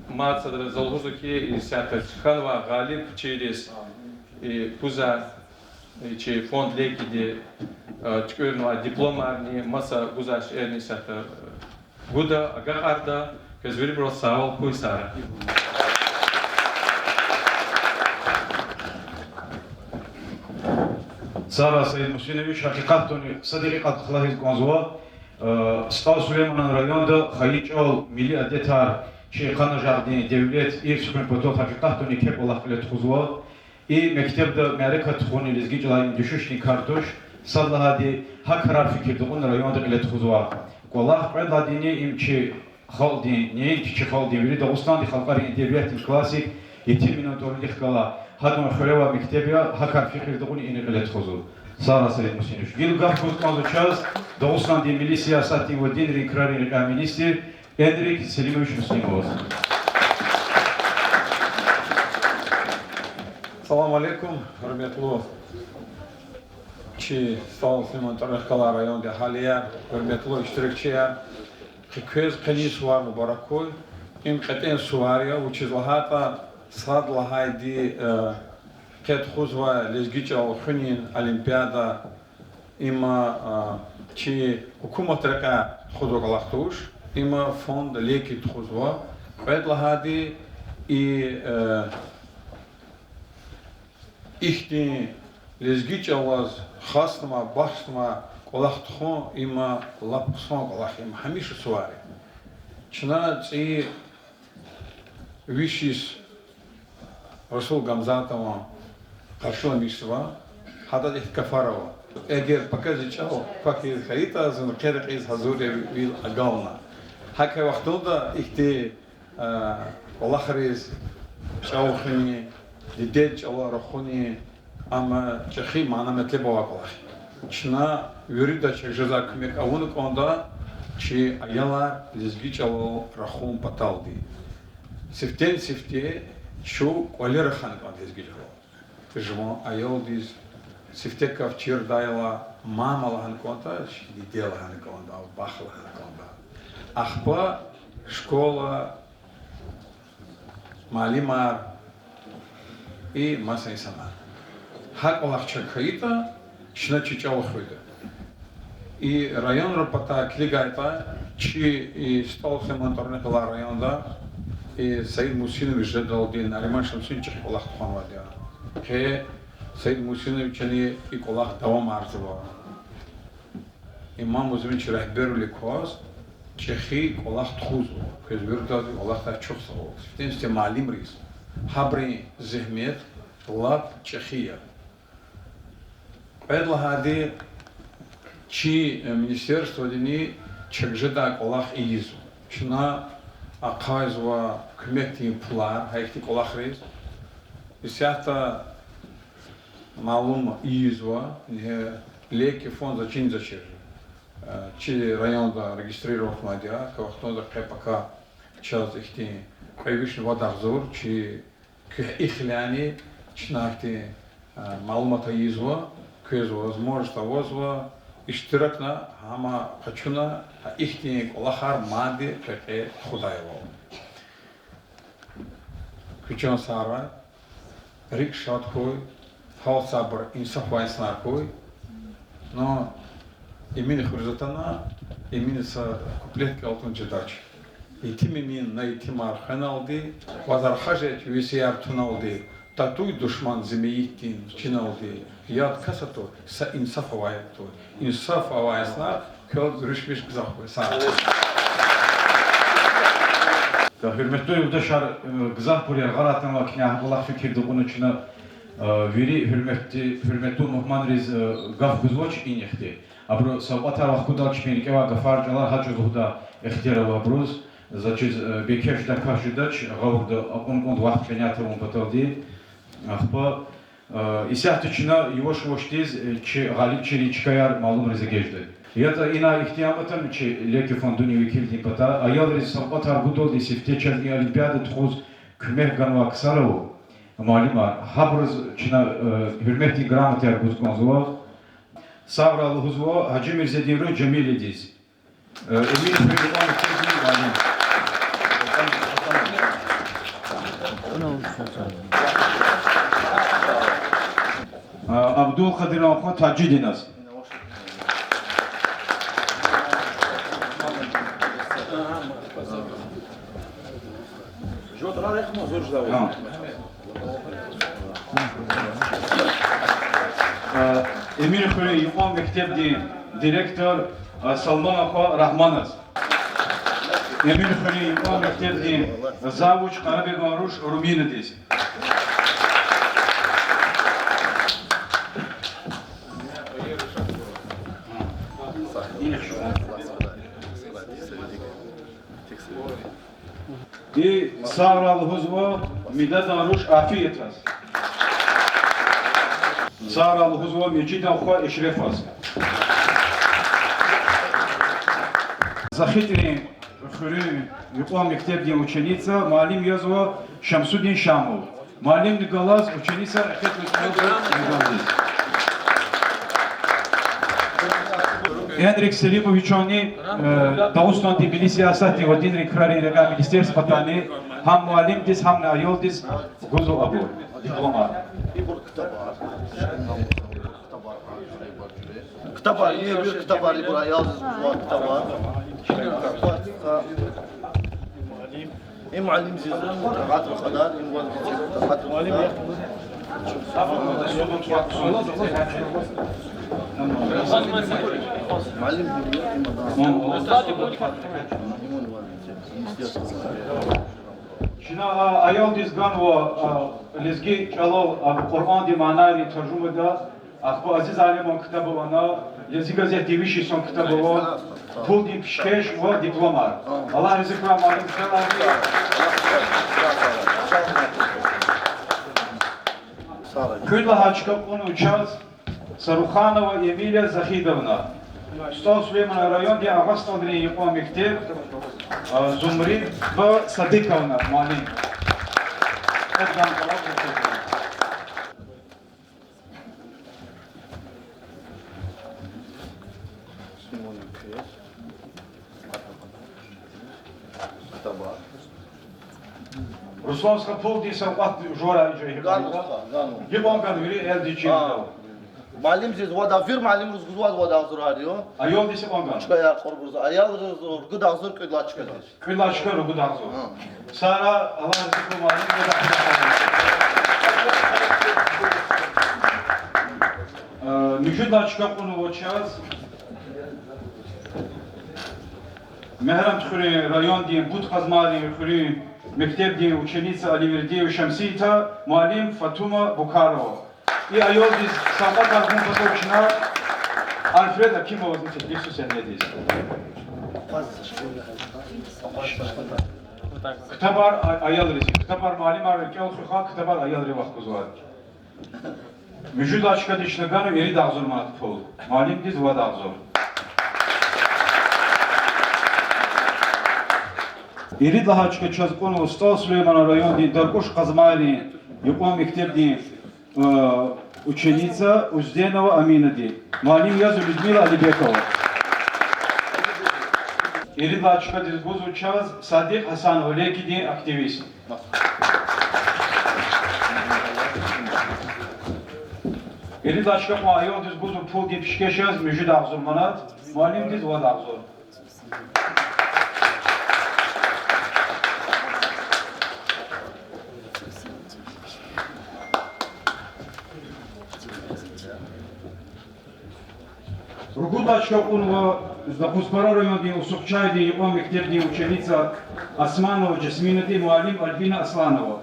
мад садра за лугьузва хьи, исятда хьанвай гъалибчийриз кузвай чи фонд Лекиди туькӀуьрнавай дипломарни, маса гузвай шейэрни исятда гуда, агакьарда, квез вирибуруз сагъвал хьуй, сагърай. Сагърай, Саид Мусинович, гьакъикъатдани са декьикьа хълагьиз кӀанзава. СтӀал Сулейманан районда хайи чӀал, милли адетар, чи къанажагъдин девлет, ирс хуьн патал гьакъикъатдани еке кӀвалах кьиле тухузва. И мектебда мярекат тухун лезги чӀалай дуьшуьшдин кар туш, сад лагьайди, гьа крар фикирда кьуна районда кьиле тухузвай кӀвалах, кьвед лагьайдини, им чи халкьдин, неинки чи халкьдин, вири Дагъустандин халкьарин эдебиятдин классик, Етим Эминан тӀварунихъ галай, гьадан хуьре авай мектеб я, гьа кар фикирда кьуна ина кьиле тухузва. Сагърай, Саид Мусинович. Гила гаф гуз кӀанзава чаз Дагъустандин милли сиясатдин ва динрин крарин рекьяй министр Энрик Селимович Муслимоваз. Салам алейкум, гьуьрметлу чи СтӀал Сулейманан тӀварунихъ галай райондин агьалияр, гьуьрметлу иштиракчияр. Къе квез къенин сувар мубарак хьуй. Им кьетӀен сувар я, вучиз лагьайтӀа сад лагьайди, э, Къе тухузвай лезги чӀал хуьнин олимпиада, има, а, чи гьукумат рекьяй тухузвай кӀвалах туш, има фонд Леки тухузва. Кьвед лагьайди, и, э, ихьтин лезги чӀалаз хасма, бахшма кӀвалах тухун, има лап хъсан кӀвалах я, им гьамиша сувар я. Чна цӀийи виш йис Расул Гамзатован къаршиламишзава, гьадаз ихьтин гафар ава. Эгер пака зи чӀал пак яз хьайитӀа, зун къе рекьиз гьазур я вил агална. ГьакӀ хьайи вахтунда ихьтин, э, кӀвалахриз, чӀал хуьнин, дидед чӀалал рахунин, ам чӀехи мана-метлеб авай кӀвалах я. Чна вирида чаз жезвай куьмек авуна кӀанда, чи аялар лезги чӀалал рахун паталди. Сифтени-сифте чун кӀвалера хьана кӀанда лезги чӀалал. Жуван аялдиз сифте квай чирдайла мама лагьана кӀанда, чи диде лагьана кӀанда, бах лагьана кӀанда. Ахпа школа, муаллимар и маса инсанар. ГьакӀ кӀвалах чак хьайитӀа, чна чи чӀал хуьда. И районра патай килигайтӀа, чи и СтӀал Сулейман тӀварунихъ галай районда и Саид Мусинович жедалди Нариман Шамсудинович чӀехи кӀвалах тухванвайди я. Къе Саид Мусиновичани и кӀвалах давамарзава. Имам Музмин чи регьбервилик кваз чӀехи кӀвалах тухузва. Квез виридаз и кӀвалахдиз чухсагъул. Сифтени-сифте муаллимриз. Гьабурун зегьмет лап чӀехи я. Кьвед лагьайди, чи, э, министерстводини чак жедай кӀвалах ийизва. Чна ахъайзава куьмекдин пулар гьа ихьтин кӀвалахриз. Исятда малум ийизва, ингье Леки фонд заз чинизвачир, э, чи районда регистрировать авунвайди я, гьа вахтунда къе пака чаз ихьтин кьве вишни вад агъзур чи куьгь ихьтинни чна ихьтин, э, малуматар ийизва, квез возможность авазва иштиракна, гьам къачуна, гьа ихьтин кӀвалахар мадни кьве-кьве тухудайвал. Куь чан сагърай, рикӀ шад хьуй, гьалт сабур, инсаф авай инсанар хьуй. Ну, Эмин хуьруьз атана, Эмин са куплет кӀел тун жедач. Итим Эмин, на итимар хвеналди, ваз арха жеч весияр туналди, татуй душман зи мейитдин чиналди, яд кас атуй, са инсаф авай туй. Инсаф авай инсанар квел гуьруьшмиш гзаф хьуй. Сагърай. Гьуьрметлу юлдашар, э, гзафбур яргъара атанва куьне, гьа кӀвалах фикирда кьуна чна, э, вири гьуьрметди-, гьуьрметлу мугьманриз, э, гаф гузвач инихъди. Абуру савкьватар вахкудал чпин рикӀевай гафар, чӀалар гьа чӀавуз лугьудай ихтияр ава абуруз. Заз чиз, э, бекер жедай кас жедач, гъавурда акьун кӀанда вахт кӀаняй тавун паталди. Ахпа, э, исятда чна юваш-ювашдиз, э, чи гъалибчийрин чкаяр малумриз эгечӀда. ЯтӀа ина ихтияр атанва чи Леки фондунин векилрин патай, аялриз савкьватар гудалди сифте чаз и олимпиада тухуз куьмек ганвай ксар ава, муаллимар, гьабуруз чна, э, гьуьрметдин грамотаяр гуз кӀанзава. Сагърай лугьузва Гьажимирзедин руш Жамилидиз. Э, Эмин хуьруьн юкьван мектебдин муаллим. Э, Абдулкъадиран хва Тажидиназ. Гьа. Э, Эмин хуьруьн юкьван мектебдин директор, э, Салман ахва Рагьманаз. Эмин хуьруьн юкьван мектебдин завуч Къарабеган руш Руминадиз. И сагърай лугьузва Мидадан руш Афиятаз. Сагърай лугьузва Межидан хва Эшрефаз. ЗахитӀрин хуьруьн юкьван мектебдин ученица, муаллим язва Шамсудин Шамов. Муаллимди галаз ученица экъечӀзава Мидандиз. Энрик Селимовичанни, э, Дагъустандин милли сиясатдин ва динрин крарин рекьяй министерстводани гьам муаллимдиз, гьамни аялдиз гузва абур дипломар. Ктабар, ктабар, ктабар, ктабар, ктабар, ктабар. Им муаллим зизун, тагъат ва кьадар, им ваз тагъат ва кьадар. Муаллим зизун, им адам. Чна, а, аялдиз ганва, а, лезги чӀалал, а, Къуръандин манайрин таржума да, ахпа Азиз алиман ктаб ава, Лезги газетдин виш йисан ктаб ава, пулдин пишкеш ва дипломар. Аллагь рази хьурай муаллим Шелави. Кьуьд лагьай чка кьунва чаз Саруханова Эмилия Захидовна, СтӀал Сулейманан райондин Агъа СтӀалрин юкьван мектеб, а, Зумридова Садиковна, муаллим. Руслан стха, пулдин савкьват жувара ижа гьикӀ ганва? Гьикьван гана, вири элдиз чирдав. Муаллим зиз вада, вир муаллимриз гузвай вада агъзурар я. Аялдиз гьикьван гана? Чкаяр кьурбуруз. Аялриз ругуд агъзур кьуьд лагьай чкадиз. Кьуьд лагьай чка ругуд агъзур. Сара, Аллагь рази хьурай муаллим. Э, муьжуьд лагьай чка кьунва чаз Мегьарамдхуьруьн райондин Бут Къазмайрин хуьруьн мектебдин ученица Аливердиева Шамсита, муаллим Фатума Букарова. И аялдиз савкьватар гун патал чна Альфред Акимовазни теклифзава сагьнедиз. Ктабар а-, аялриз, ктабар муаллимар рикӀел хуьх, ктабар аялри вахкузвай. Муьжуьд лагьай чкадиз чна ганва ирид агъзур манат пул, муаллимдиз вад агъзур. Ирид лагьай чка чаз кьунва СтӀал Сулейманан райондин Даркуш Къазмайрин юкьван мектебдин, э, ученица Узденова Аминади, муаллим яз Людмила Алибекова. Ирид лагьай чкадиз гузва чаз Садикь Гьасанова, лекидин активист. Ирид лагьай чка кьунвай аялдиз гузва пулдин пишкеш яз муьжуьд агъзур манат, муаллимдиз вад агъзур. Ругуд лагьай чка кьунва Куспара райондин Усухчайдин юкьван мектебдин ученица Османова Жасминади, муаллим Альбина Асланова.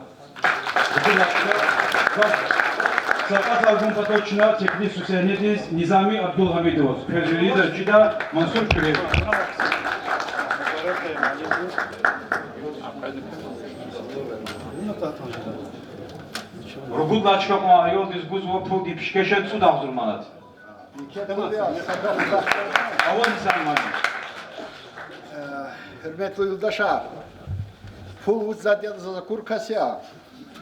Ругуд лагьай чка. Савкьватар гун патал чна теклифзава сагьнедиз Низами Абдулгьамидоваз, квез виридаз чида, Мансур Куьрев. Ругуд лагьай чка кьунвай аялдиз гузва пулдин пишкеш яз цӀуд агъзур манат. Аваз Низами муаллим. Э, гьуьрметлу юлдашар, пул вуч затӀ ятӀа заз акур кас я.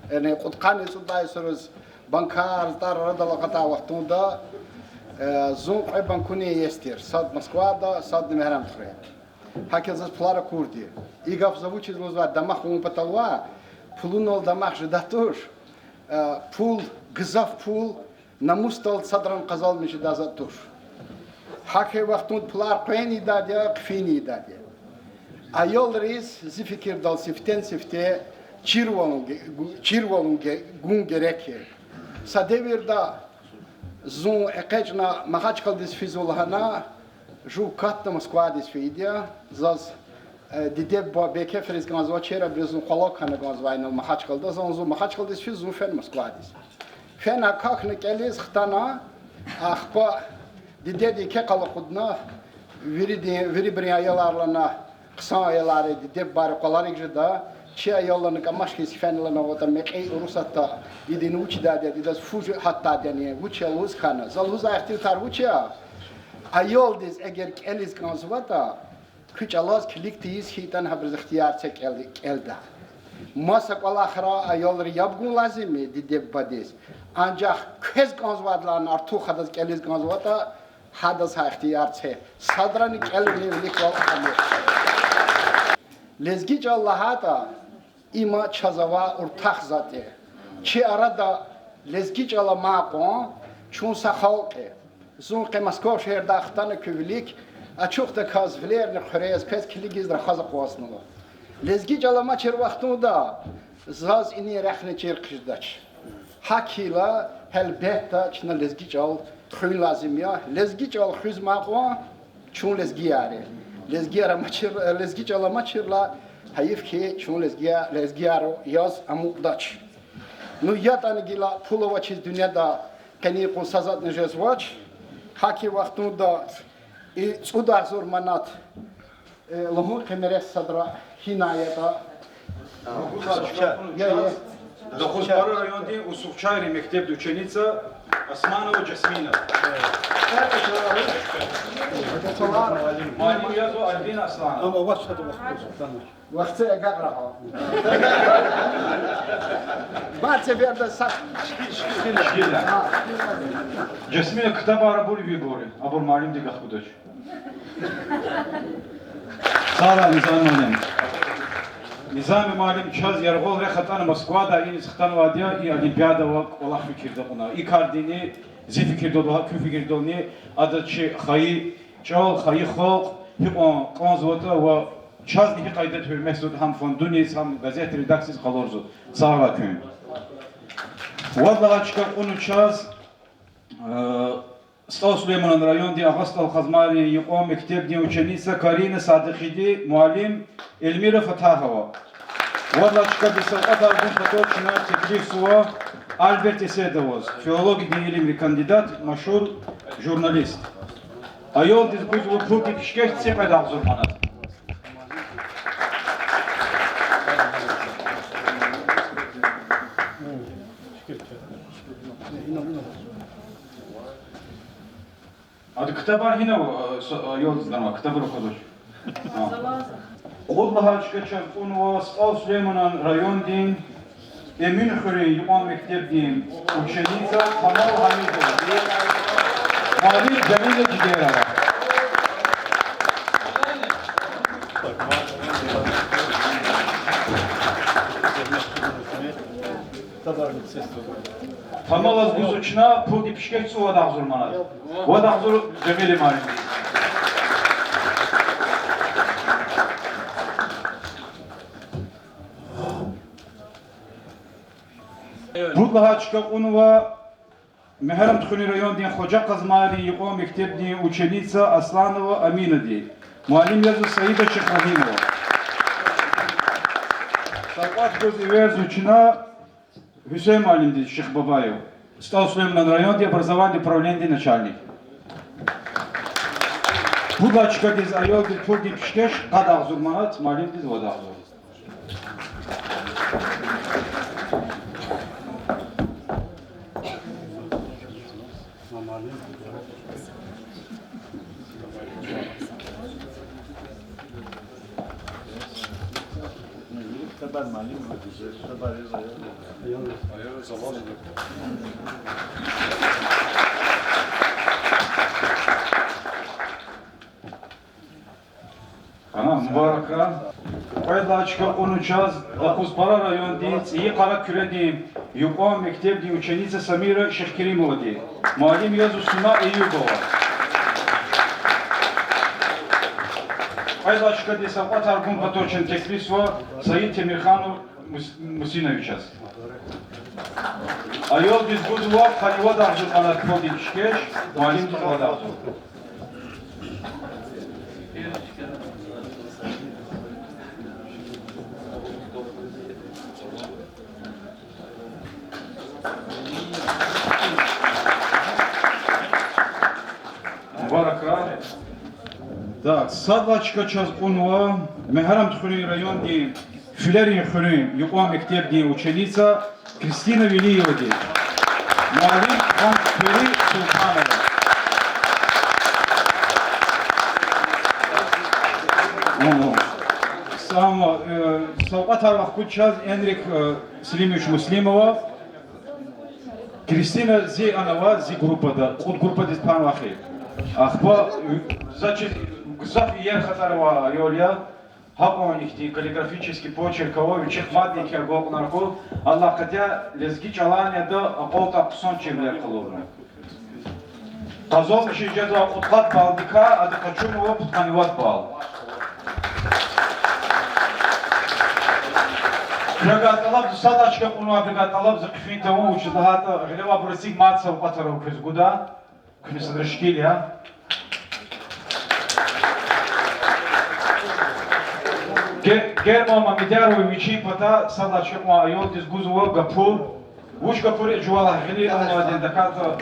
Яни кьудкъанни цӀуд лагьай йисуриз банкар, тӀвар арадал акъатай вахтунда, э, зун кьве банкунин иес тир, сад Москвада, садни Мегьарамдхуьре. ГьакӀ заз пулар акурди. И гаф за вучиз лугьузвай, дамах авун патал ваъ, пулунал дамах жедай туш, э, пул, гзаф пул намусдал садрани къазанмиш жедай затӀ туш. ГьакӀ вахтунда пулар къвен ийидайди я, хъфин ийидайди я. Аялриз, зи фикирдал, сифтени-сифте чирвалун ге-, гу-, чирвалун ге-, гун герек я. Са девирда зун экъечӀна Магьачкъаладиз физва лагьана, жув катна Москвадиз фейиди я, заз, э, диде-буба бейкефариз кӀанзавачирбуру зун къвалав хьана кӀанзавай инал Магьачкъалада, зун, зун Магьачкъаладиз физ, зун фена Москвадиз. Фена, какна кӀелиз хтана, ахпа дидеди еке къал акъудна, виридин, вирибурун аялар лагьана, хъсан аялар я, диде-бубайри къваларик жеда, чи аялар лагьана кӀамач хьиз фена лагьана, аватӀа мекьи Урусатда, идин вуч ийидайди я, идаз фу жу-, гьатдайди яни, вуч я лугьуз хьана. За лугьузвай ихтилатар вуч я? Аялдиз эгер кӀелиз кӀанзаватӀа, куь чӀалаз килиг тийиз хьайитӀани гьабуруз ихтияр це кӀел-, кӀелдай. Маса кӀвалахра аялри яб гун лазим я диде-бубадиз. Анжах квез кӀанзавайдалайни артух гьадаз кӀелиз кӀанзаватӀа, гьадаз гьа ихтияр це. Садрани кӀелунин виликвал ами. Лезги чӀал лагьайтӀа, им чаз авай уртах затӀ я. Чи арада Лезги чӀал амай кьван чун са халкь я. Зун къе Москва шегьердай хтана куь вилик, ачухдаказ вилерни хъуьрез квез килигиз рахаз акъвазнава. Лезги чӀал амачир вахтунда заз инин рехъни чир хъжедач. ГьакӀ хьайила, гьелбетда, чна лезги чӀал хуьн лазим я. Лезги чӀал хуьзмай кьван чун лезгияр я. Лезгияр амачир, лезги чӀал амачирла, гьайиф хьи, чун лезгия-, лезгияр яз амукьдач. Ну, ятӀани гила пул авачиз дуьньяда къенин къуз са затӀни жезвач. ГьакӀ хьайи вахтунда и цӀуд агъзур манат, э, лугьун къемерес садра гьинай ятӀа. Докузбара райондин Усухчайрин мектебдин ученица Османова Жасмина. Муаллим язва Альбина Асланова. Вахце агакьра. Бац эверда са. Жасмина, ктабар абур ви гури, абур муаллимдихъ гахкудач. Сагърай, Низами муаллим. Низами муаллим чаз яргъал рехъ атӀана Москвада, иниз хтанвайди я и олимпиада ва кӀвалах фикирда кьуна. И кардини, зи фикирдални, куь фикирдални, адаз чи хайи чӀал, хайи халкь гьикьван кӀанзаватӀа ва чазни гьи къайдада гьуьрметзаватӀа гьам фондуниз, гьам газетдин редакциядиз къалурзава. Сагърай куьн. Вад лагьай чка кьуна чаз, э, СтӀал Сулейманан райондин Агъа СтӀал Къазмайрин юкьван мектебдин ученица Карина Садикъиди, муаллим Эльмира Фатагьова. Вад лагьай чкадиз савкьватар гун патал чна теклифзава Альберт Эседоваз, филологиядин илимрин кандидат, машгьур журналист. Аялдиз гузва пулдин пишкеш цӀикьвед агъзур манат. Ада ктабар гьина ава, э, с-, э, аялдиз ганва, ктабар аквазвач. Кьуд лагьай чка чаз кьунва СтӀал Сулейманан райондин Эминхуьруьн юкьван мектебдин ученица Камал Гьамидова, муаллим Жамиля Жигерова. Камалаз гузва чна пулдин пишкеш цӀувад агъзур манат. Вад агъзур Жамиля муаллимдиз. Пуд лагьай чка кьунва Мегьарамдхуьруьн райондин Хважа Къазмайрин юкьван мектебдин ученица Асланова Аминади, муаллим язва Саида Шихрагьимова. Савкьват гуз эверзава чна Гьуьсейн муаллимдиз Шихбабаев, СтӀал Сулейманан райондин образованидин управленидин начальник. Пуд лагьай чкадиз аялдиз пулдин пишкеш къад агъзур манат, муаллимдиз вад агъзур. Ана, мубаракран. Кьвед лагьай чка кьуна чаз Докузпара райондин ЦӀийи Къаракуьредин юкьван мектебдин ученица Самира Шихкеримовади, муаллим язва Суна Эюбова. Кьвед лагьай чкадиз савкьватар гун патал чна теклифзава Саид Темирханов Мус-, Мусиновичаз. Аялдиз гузва къанни вад агъзур манат пулдин пишкеш, муаллимдиз вад агъзур. Мубаракран. Так, сад лагьай чка чаз кьунва Мегьарамдхуьруьн райондин Филерин хуьруьн юкьван мектебдин ученица Кристина Велиевади, муаллим Ханкуьри Султанова. О, сама, э, савкьватар вахкуд чаз Энрик, э, Селимович Муслимова. Кристина зи ана ава, зи группада, кьуд группадиз панва хьи. Ахпа, э, за чиз, гзаф иер хатӀар авай аял я. Гьакьван ихьтин каллиграфический почерк ава, вичихъ мадни кхьей акъуднай хьи, аллагь, къатя лезги чӀалан яда акьалтӀай хъсан чирвилер къалурна. Къазанмишиз жезва кьудкъад баллдикай ада къачунва пудкъанни вад балл. Квевай тӀалабзава, сад лацу кьунвай квевай тӀалабзава хъфин тавун, вучиз лагьайтӀа гъилевайбур эциг мад савкьватар квез гуда. Куьне садра шикил я. Ге-, Герман Мамедярова вичин патай сад лацу кьунвай аялдиз гузва гапур. Вуч гапур я жувалай гъиле авунвайди дакӀарда.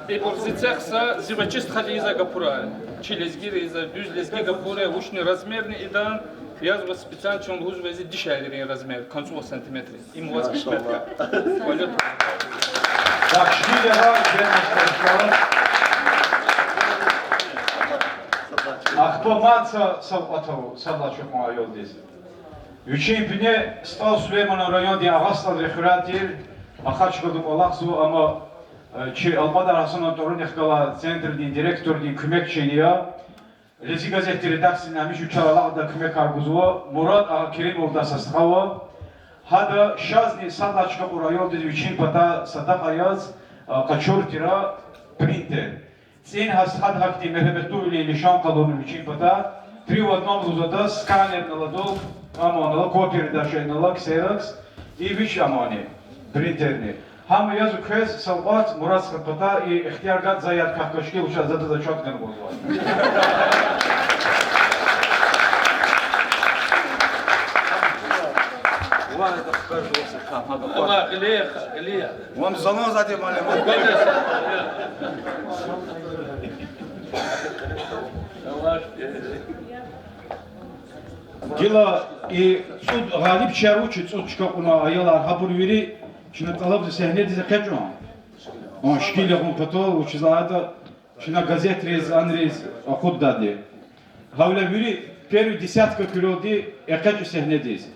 Ибур зи цехса, зи вичи стхади ийизвай гапурар. Чи лезгийриз ийизвай, дуьз лезги гапур я, вучни размерни идан, язва специально, чун лугьузва зи дишегьлийрин размер, кӀанцӀувад сантиметр. Им ваз кисмет я. Валют. Так, шикил я, Герман Мамедярович. Ахпа мад са савкьват ава сад лацу кьунвай аялдиз. Вичин бине СтӀал Сулейманан райондин Агъа СтӀалрин хуьряй тир, Махачкъаладай кӀвалахзава, амма, э, чи Алпадар Гьасанан тӀварунихъ галай центрдин директордин куьмекчини я. Лезги газетдин редакциядин гьамиша чалай алакьдай куьмекар гузва. Мурад Агъакеримовадай са стха ава. Гьада шазни сад лацу кьунвай аялдиз вичин патай садакьа яз, а, къачур тир принтер. ЦӀин гьа стхади гьахьтин мергьеметлувилин лишан къалурна вичин патай. Три в одном лугьузвайди, сканерни аладу, амни ала, копия, даже ала, ксерокс, и вич амни, принтерни. Гьам язва квез савкьват, Мурад стхадин патай, и ихтияр гад за яд квахь квачкил, вучиз за зачёт гана гузва. Ван залан зати малим. Гила и цӀуд гъалибчияр вуч я, цӀуд чка кьунвай аялар, гьабур вири чна тӀалабзава сегьнедиз экъечӀун. Ан шикил ягъун патал, вучиз лагьайтӀа чна газетриз, анриз акъуддайди. Гьавиляй вири первый десятка куьрелди экъечӀ сегьнедиз.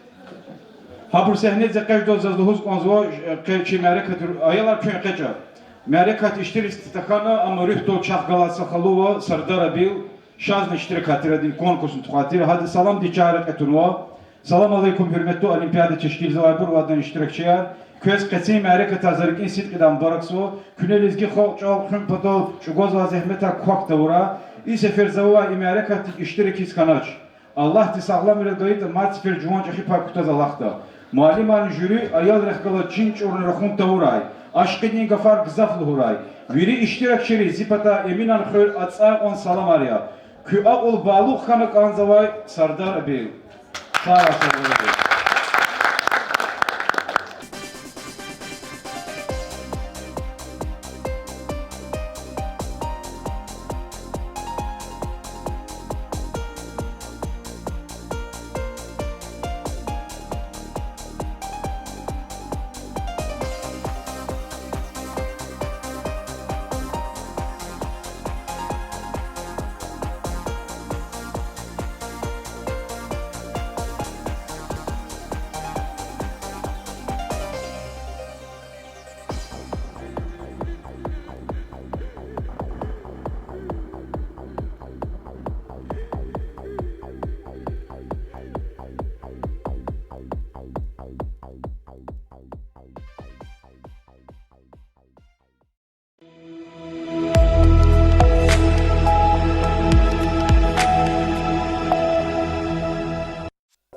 Гьабур сегьнедиз экъечӀдайла заз лугьуз кӀанзава, э, къе чи мярекат, аялар, куьн экъечӀ. Мярекат иштиракчи тахьана, амма руьгьдал чахъ галай са халу ава, Сардар Абил, шазни иштиракар тир, адан конкурсни тухвайтир, гьада саламдин чара кьетӀунва. Салам алейкум, гьуьрметлу олимпиада тешкилзавайбур ва адан иштиракчияр. Квез къенин мярекатар за рикӀин сидкьидай мубаракзава. Куьне лезги халкьдин чӀал хуьн патал чӀугвазвай зегьметар квахь тавурай. И сефер завай и мярекатдиз иштиракиз хьанач. Аллагьди сагъламвиле гайитӀа, мад сефер жуван чӀехи пай кутаз алахъда. Муаллимарни жюри аялрихъ галаз чин чӀурни рахун тавурай. Ашкъидин гафар гзаф лугьурай. Вири иштиракчийриз зи патай Эминан хуьр АцӀай кьван саламар я. Куь акьул балугъ хьана кӀанзавай, Сардар Абил. Сагърай, Сардар.